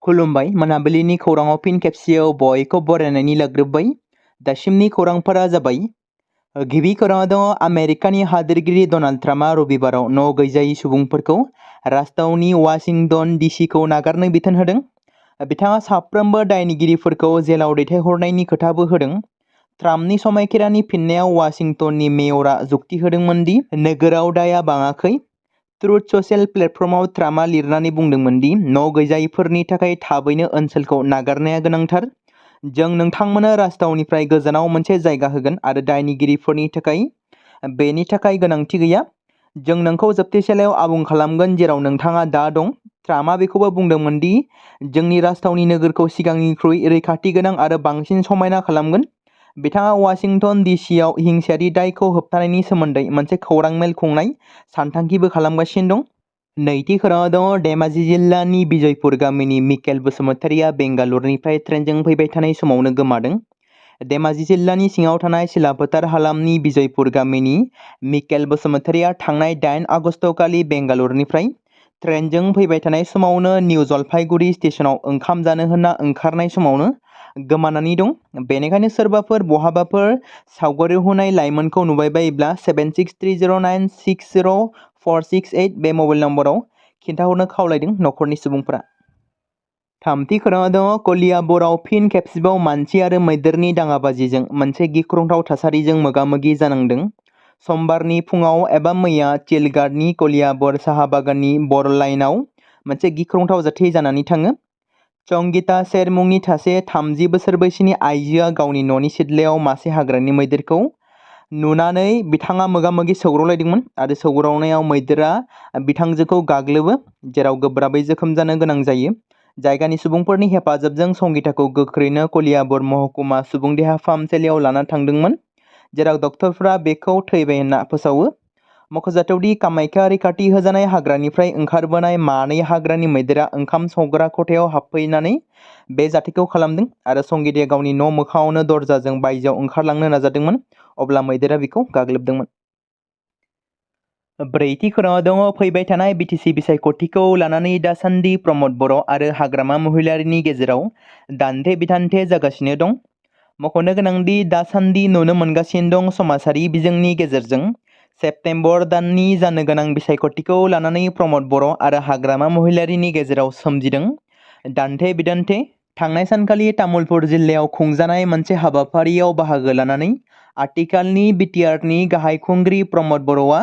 खुलुमबाय मोनाबिलिनि खौराङाव फिन खेबसेयाव बयखौ बरायनायनि लाग्रोबाय। दासिमनि खौरांफोरा जाबाय। गिबि खौराङाव दङ आमेरिकानि हादोरगिरि डनाल्ड ट्राम्पआ रबिबाराव न' गैजायै सुबुंफोरखौ राजथावनि वाशिंटन डिसिखौ नागारनो बिथोन होदों। बिथाङा साफ्रोमबो दायनिगिरिफोरखौ जेलाव दैथायहरनायनि खोथाबो होदों। ट्राम्पनि समायखिरानि फिननायाव वाशिंटननि मेयरआ जुक्ति होदोंमोन दि नोगोराव दायआ बाङाखै। ट्रुथ ससियेल प्लेटफर्माव ट्राम्पआ लिरनानै बुंदोंमोन दि न' गैजायैफोरनि थाखाय थाबैनो ओनसोलखौ नागारनाया गोनांथार। जों नोंथांमोननो राजथावनिफ्राय गोजानाव मोनसे जायगा होगोन आरो दायनिगिरिफोरनि थाखाय बेनि थाखाय गोनांथि गैया। जों नोंखौ जोबथेसालियाव आबुं खालामगोन जेराव नोंथाङा दा दं। ट्राम्पआ बेखौबो बुंदोंमोन दि जोंनि राजथावनि नोगोरखौ सिगांनिख्रुइ रैखाथि गोनां आरो बांसिन समायना खालामगोन। बिथाङा वाशिंटन डिसिआव हिंसायारि दायखौ होबथानायनि सोमोन्दै मोनसे खौरां मेल खुंनाय सानथांखिबो खालामगासिनो दं। नैथि खौराङाव दङ धेमाजि जिल्लानि बिजयपुर गामिनि मिकेल बसुमतारिया बेंगालुरुनिफ्राय ट्रेनजों फैबाय थानाय समावनो गोमादों। धेमाजि जिल्लानि सिङाव थानाय सिलाफोथार हालामनि बिजयपुर गामिनि मिकेल बसुमतारिया थांनाय 8 आगस्तखालि बेंगालुरुनिफ्राय ट्रेनजों फैबाय थानाय समावनो निउ जलपाइगुरि स्टेशनाव ओंखाम जानो होनना ओंखारनाय समावनो गोमानानै दं। बेनिखायनो सोरबाफोर बहाबाफोर सावगारि होनाय लाइमोनखौ नुबाय बायोब्ला 7630960468 बे मबाइल नम्बराव खिन्थाहरनो खावलायदों नखरनि सुबुंफोरा। थामथि खौराङाव दङ कलियाबराव फिन खेबसेबाव मानसि आरो मैदेरनि दाङाबाजिजों मोनसे गिख्रंथाव थासारिजों मोगा-मोगि जानांदों। समबारनि फुङाव एबा मैया चिलगाडनि कलियाबर साहा बागाननि बर'लाइनआव मोनसे गिख्रंथाव जाथाय जानानै थाङो। संगीता शेर मुंनि सासे 30 बोसोर बैसोनि आइजोआ गावनि न'नि सिथ्लायाव मासे हाग्रानि मैदेरखौ नुनानै बिथाङा मोगा-मोगि सौग्रावलायदोंमोन आरो सौग्रावनायाव मैदेरा बिथांजोखौ गाग्लोबो, जेराव गोब्राबै जोखोम जानो गोनां जायो। जायगानि सुबुंफोरनि हेफाजाबजों संगीताखौ गोख्रैनो कलियाबर महकुमा सुबुं देहा फाहामसालियाव लाना थांदोंमोन, जेराव डक्टरफोरा बेखौ थैबाय होनना फोसावो। मख'जाथावदि कामाख्या रैखाथि होजानाय हाग्रानिफ्राय ओंखारबोनाय मानै हाग्रानि मैदेरा ओंखाम संग्रा खथायाव हाबफैनानै बे जाथायखौ खालामदों आरो संगीताया गावनि न' मोखाङावनो दरजाजों बायजोआव ओंखारलांनो नाजादोंमोन, अब्ला मैदेरा बिखौ गाग्लोबदोंमोन। ब्रैथि खौराङाव दङ फैबाय थानाय बिटिसि बिसायख'थिखौ लानानै दासान्दि प्रमद बर' आरो हाग्रामा महिलारिनि गेजेराव दान्थे-बिदान्थे जागासिनो दं। मख'नो गोनांदि दासान्दि नुनो मोनगासिनो दं समाजारि बिजोंनि गेजेरजों सेप्तेम्बर दाननि जानो गोनां बिसायख'थिखौ लानानै प्रमद बर' आरो हाग्रामा महिलारिनि गेजेराव सोमजिदों दान्थे-बिदान्थे। थांनाय सानखालि तामुलपुर जिल्लायाव खुंजानाय मोनसे हाबाफारियाव बाहागो लानानै आथिखालनि बिटिआरनि गाहाय खुंगिरि प्रमद बर'आ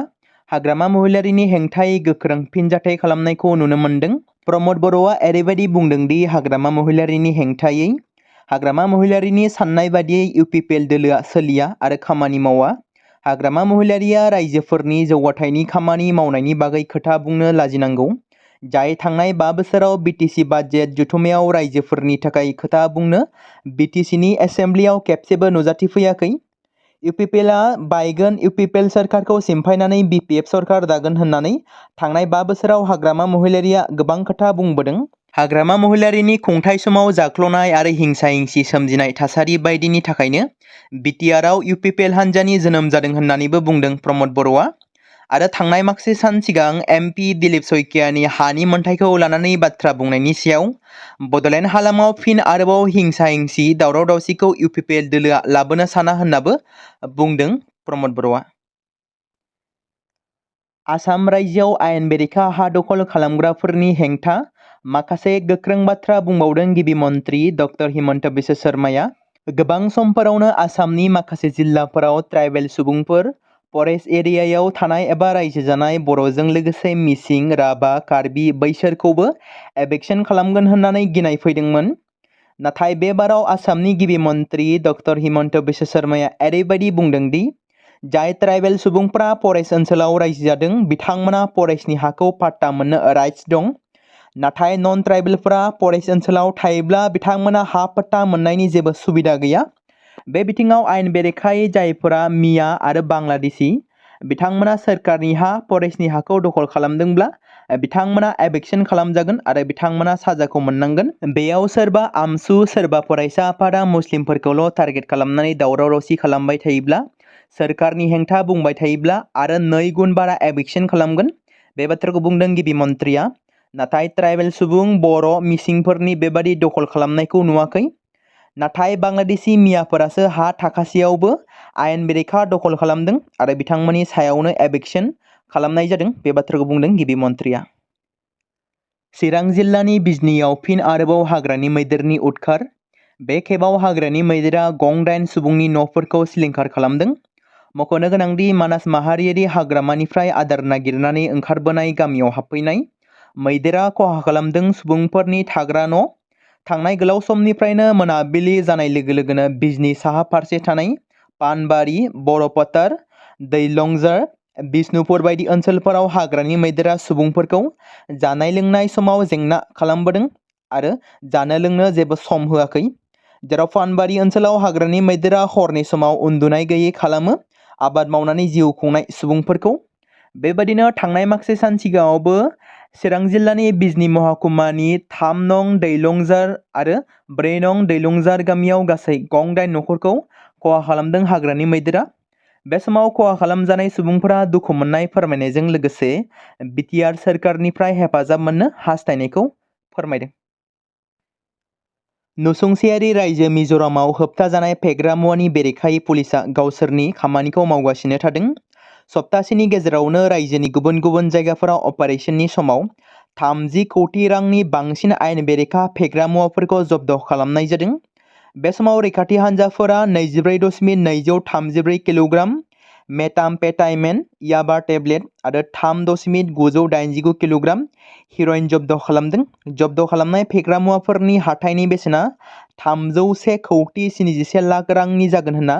हाग्रामा महिलारिनि हेंथायै गोख्रों फिनजाथाय खालामनायखौ नुनो मोन्दों। प्रमद बर'आ ओरैबायदि बुंदों दि हाग्रामा महिलारिनि हेंथायै हाग्रामा महिलारिनि साननाय बादियै इउपिपिएल दोलोआ सोलिया आरो खामानि मावा। हाग्रामा महिलारिया रायजोफोरनि जौगाथायनि खामानि मावनायनि बागै खोथा बुंनो लाजिनांगौ, जाय थांनाय 5 बोसोराव बिटिसि बाजेट जथुम्मायाव रायजोफोरनि थाखाय खोथा बुंनो बिटिसिनि एसेम्ब्लियाव खेबसेबो नुजाथिफैयाखै। इउपिपिएलआ बायगोन इउपिपिएल सोरखारखौ सिमफायनानै बिपिएफ सरखार दागोन होननानै थांनाय 5 बोसोराव हाग्रामा महिलारिया गोबां खोथा बुंबोदों। हाग्रामा महिलारिनि खुंथाय समाव जाख्ल'नाय आरो हिंसा-हिंसि सोमजिनाय थासारि बायदिनि थाखायनो बिटिआरआव इउपिपिएल हान्जानि जोनोम जादों होननानैबो बुंदों प्रमद बर'आ। आरो थांनाय माखासे सान सिगां एमपि दिलीप शइकियानि हानि मोनथायखौ लानानै बाथ्रा बुंनायनि सायाव बड'लेण्ड हालामाव फिन आरोबाव हिंसा-हिंसि दावराव-दावसिखौ इउपिपिएल दोलोआ लाबोनो साना होननाबो बुंदों प्रमद बर'आ। आसाम रायजोआव आयेन बेरेखा हा दखल खालामग्राफोरनि हेंथा माखासे गोख्रों बाथ्रा बुंबावदों गिबि मन्थ्रि डक्टर हिमन्त बिश्व शर्माया। गोबां समफोरावनो आसामनि माखासे जिल्लाफोराव ट्राइबेल सुबुंफोर, फरेस्ट एरियायाव थानाय एबा रायजो जानाय बर'जों लोगोसे मिसिं, राभा, कार्बि बैसोरखौबो एभेक्सन खालामगोन होननानै गिनाय फैदोंमोन। नाथाय बे बाराव आसामनि गिबि मन्थ्रि डक्टर हिमन्त बिश्व शर्माया ओरैबायदि बुंदों दि जाय ट्राइबेल सुबुंफोरा फरेस्ट ओनसोलाव रायजो जादों बिथांमोना फरेस्टनि हाखौ पाट्टा मोननो राइट्स दं। नाथाय नन ट्राइबेलफोरा फरेस्ट ओनसोलाव थायोब्ला बिथांमोना हा पाट्टा मोननायनि जेबो सुबिदा गैया। बे बिथिङाव आयेन बेरेखायै जायफोरा मिया आरो बांलादेशी बिथांमोना सोरखारनि हा फरेस्टनि हाखौ दखल खालामदोंब्ला बिथांमोना एभेक्सन खालामजागोन आरो बिथांमोना साजाखौ मोननांगोन। बेयाव सोरबा आमसु, सोरबा फरायसा आफादा मुस्लिमफोरखौल' टारगेट खालामनानै दावराव-दावसि खालामबाय थायोब्ला, सोरखारनि हेंथा बुंबाय थायोब्ला आरो 2 गुन बारा एभेक्सन खालामगोन। बे बाथ्राखौ बुंदों गिबि मन्थ्रिया। नाथाय ट्राइबेल सुबुं बर' मिसिंफोरनि बेबादि दखल खालामनायखौ नुवाखै। नाथाय बांलादेशी मियाफोरासो हा थाखासेयावबो आयेन बेरेखा दखल खालामदों आरो बिथांमोननि सायावनो एभिक्सन खालामनाय जादों। बे बाथ्राखौ बुंदों गिबि मन्थ्रिया। चिरां जिल्लानि बिजनीयाव फिन आरोबाव हाग्रानि मैदेरनि उदखार। बे खेबाव हाग्रानि मैदेरा गं 8 सुबुंनि न'फोरखौ सिलिंखार खालामदों। मख'नो गोनांदि मानास माहारियारि हाग्रामानिफ्राय आदार नागिरनानै ओंखारबोनाय गामियाव हाबफैनाय मैदेरा खहा खालामदों सुबुंफोरनि थाग्रा न'। थांनाय गोलाव समनिफ्रायनो मोनाबिलि जानाय लोगो लोगोनो बिजनी साहा फारसे थानाय पानबारि, बर'पतार, दैलंजार, बिष्णुपुर बायदि ओनसोलफोराव हाग्रानि मैदेरा सुबुंफोरखौ जानाय लोंनाय समाव जेंना खालामबोदों आरो जानो लोंनो जेबो सम होआखै। जेराव पानबारि ओनसोलाव हाग्रानि मैदेरा हरनि समाव उन्दुनाय गैयै खालामो आबाद मावनानै जिउ खुंनाय सुबुंफोरखौ। बेबादिनो थांनाय माखासे सान सिगाङावबो चिरां जिल्लानि बिजनी महकुमानि 3 नं दैलंजार आरो 4 नं दैलंजार गामियाव गासै गं 8 न'खरखौ खहा खालामदों हाग्रानि मैदेरा। बे समाव खहा खालामजानाय सुबुंफोरा दुखु मोननाय फोरमायनायजों लोगोसे बिटिआर सोरखारनिफ्राय हेफाजाब मोननो हास्थायनायखौ फोरमायदों। नसुंसेयारि रायजो मिज'रामाव होबथाजानाय फेग्रा मुवानि बेरेखायै पुलिसआ गावसोरनि खामानिखौ मावगासिनो थादों। सप्तासेनि गेजेरावनो रायजोनि गुबुन गुबुन जायगाफोराव अपारेशननि समाव 30 कौटि रांनि बांसिन आयेन बेरेखा फेग्रा मुवाफोरखौ जब्द खालामनाय जादों। बे समाव रैखाथि हान्जाफोरा 24.234 किल'ग्राम मेटाम्फेटामिन याबा टेब्लेट आरो 3.989 किल'ग्राम हेर'इन जब्द खालामदों। जब्द खालामनाय फेग्रा मुवाफोरनि हाथाइनि बेसेना 301 कौटि 77 लाख रांनि जागोन होनना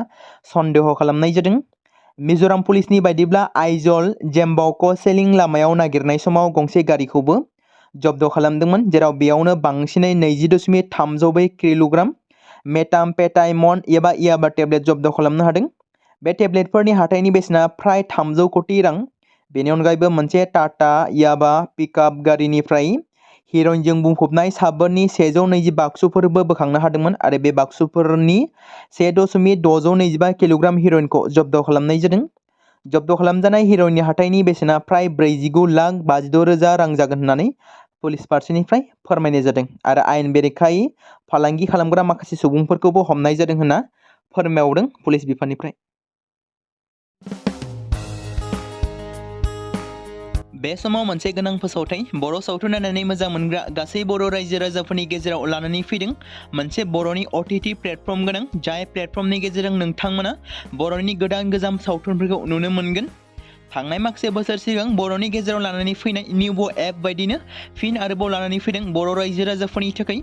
सन्देह खालामनाय जादों। मिज'राम पुलिसनि बायदिब्ला आइजल जेम्बावक सेलिं लामायाव नागिरनाय समाव गंसे गारिखौबो जब्द खालामदोंमोन, जेराव बेयावनो बांसिनै 20.302 किल'ग्राम मेटाम्फेटामिन एबा याबा टेब्लेट जब्द खालामनो हादों। बे टेब्लेटफोरनि हाथाइनि बेसेना फ्राय 300 कौटि रां। बेनि अनगायैबो मोनसे टाटा याबा पिकआप गारिनिफ्राय हेर'इनजों बुंफबनाय साबोननि 120 बाक्सुफोरबो बोखांनो हादोंमोन आरो बे बाक्सुफोरनि 1.625 किल'ग्राम हेर'इनखौ जब्द खालामनाय जादों। जब्द खालामजानाय हेर'इननि हाथाइनि बेसेना फ्राय 49,56,000 रां जागोन होननानै पुलिस फारसेनिफ्राय फोरमायनाय जादों आरो आयेन बेरेखायै फालांगि खालामग्रा माखासे सुबुंफोरखौबो हमनाय जादों होनना फोरमायदों पुलिस बिफाननिफ्राय। बे समाव मोनसे गोनां फोसावथाय बर' सावथुन नायनानै मोजां मोनग्रा गासै बर' रायजो राजाफोरनि गेजेराव लानानै फैदों मोनसे बर'नि OTT प्लेटफर्म गोनां, जाय प्लेटफर्मनि गेजेरजों नोंथांमोना बर'नि गोदान गोजाम सावथुनफोरखौ नुनो मोनगोन। थांनाय माखासे बोसोर सिगां बर'नि गेजेराव लानानै फैनाय निउबो एप बायदिनो फिन आरोबाव लानानै फैदों बर' रायजो राजाफोरनि थाखाय।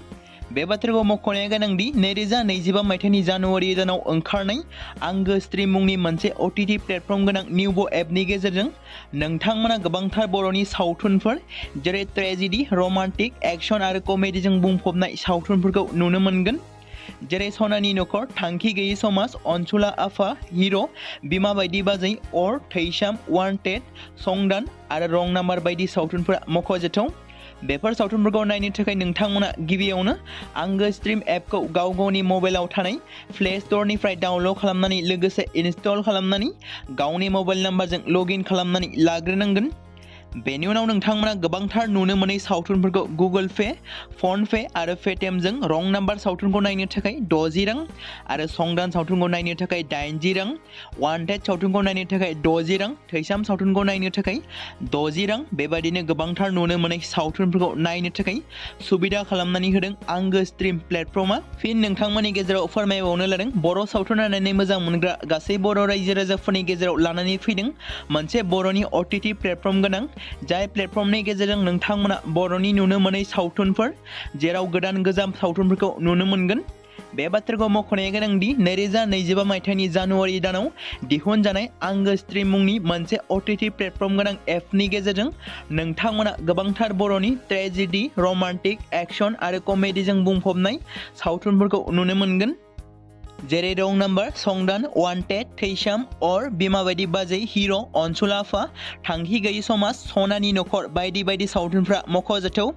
बे बाथ्राखौ मख'नाया गोनांदि 2025 मायथाइनि जानुवारि दानाव ओंखारनाय आंगो स्ट्रिम मुंनि मोनसे OTT प्लेटफर्म गोनां निउबो एपनि गेजेरजों नोंथांमोना गोबांथार बर'नि सावथुनफोर जेरै ट्रेजेडि, रमान्टिक, एक्शन आरो कमेडिजों बुंफबनाय सावथुनफोरखौ नुनो मोनगोन। जेरै सनानि नखर, थांखि गैयै समाज, अनसुला आफा, हिर', बिमा बायदि बाजै, अर, थैसाम, वान्टेड, संदान आरो रं नाम्बार बायदि सावथुनफोरा मख'जाथाव। बेफोर सावथुनफोरखौ नायनो थाखाय नोंथांमोना गिबियावनो आंगो स्ट्रिम एपखौ गाव गावनि मबाइलाव थानाय प्ले स्ट'रनिफ्राय डाउनल'ड खालामनानै लोगोसे इनस्टल खालामनानै गावनि मबाइल नाम्बारजों लगइन खालामनानै लाग्रोनांगोन। बेनि उनाव नोंथांमोना गोबांथार नुनो मोनै सावथुनफोरखौ गुगोल पे, फन पे आरो पेटिएमजों रं नाम्बार सावथुनखौ नायनो थाखाय 60 रां आरो संदान सावथुनखौ नायनो थाखाय 80 रां, वान्टेड सावथुनखौ नायनो थाखाय 60 रां, थैसाम सावथुनखौ नायनो थाखाय 60 रां बेबायदिनो गोबांथार नुनो मोनै सावथुनफोरखौ नायनो थाखाय सुबिदा खालामनानै होदों आंगो स्ट्रिम प्लेटफर्मा। फिन नोंथांमोननि गेजेराव फोरमायबावनो लादों बर' सावथुन नायनानै मोजां मोनग्रा गासै बर' रायजो राजाफोरनि गेजेराव लानानै फैदों मोनसे बर'नि OTT प्लेटफर्म गोनां, जाय प्लेटफर्मनि गेजेरजों नोंथांमोना बर'नि नुनो मोनै सावथुनफोर जेराव गोदान गोजाम सावथुनफोरखौ नुनो मोनगोन। बे बाथ्राखौ मख'नाया गोनांदि 2025 मायथाइनि जानुवारि दानाव दिहुनजानाय आंगो स्ट्रिम मुंनि मोनसे OTT प्लेटफर्म गोनां एपनि गेजेरजों नोंथांमोना गोबांथार बर'नि ट्रेजेडि, रमान्टिक, एक्शन आरो कमेडिजों बुंफबनाय सावथुनफोरखौ नुनो मोनगोन। जेरै रं नाम्बार, संदान, वान्टेड, थैसाम, अर, बिमा बायदि बाजै, हिर', अनसुलाफा, थांखि गैयि समाज, सनानि नखर बायदि बायदि सावथुनफ्रा मख'जाथाव।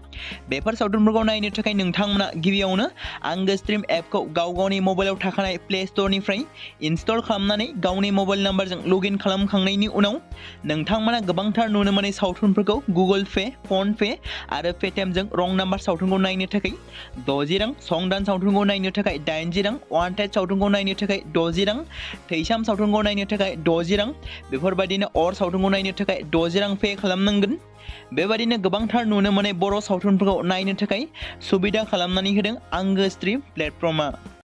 बेफोर सावथुनफोरखौ नायनो थाखाय नोंथांमोना गिबियावनो आंगो स्ट्रिम एपखौ गावनि मबाइलाव थाखानाय प्ले स्ट'रनिफ्राय इनस्टल खालामनानै गावनि मबाइल नाम्बारजों लगइन खालामखांनायनि उनाव नोंथांमोना गोबांथार नुनो मोनै सावथुनफोरखौ गुगोल पे, फन पे आरो पेटिएमजों रं नाम्बार सावथुनखौ नायनो थाखाय 60 रां, संदान सावथुनखौ नायनो थाखाय 80 रां, वान्टेड सावथुनखौ नायनो थाखाय 60 रां, थैसाम सावथुनखौ नायनो थाखाय 60 रां, बेफोरबायदिनो अर सावथुनखौ नायनो थाखाय 60 रां पे खालामनांगोन। बेबायदिनो गोबांथार नुनो मोनै बर' सावथुनफोरखौ नायनो थाखाय सुबिदा खालामनानै होदों आंगो स्ट्रिम प्लेटफर्मआ।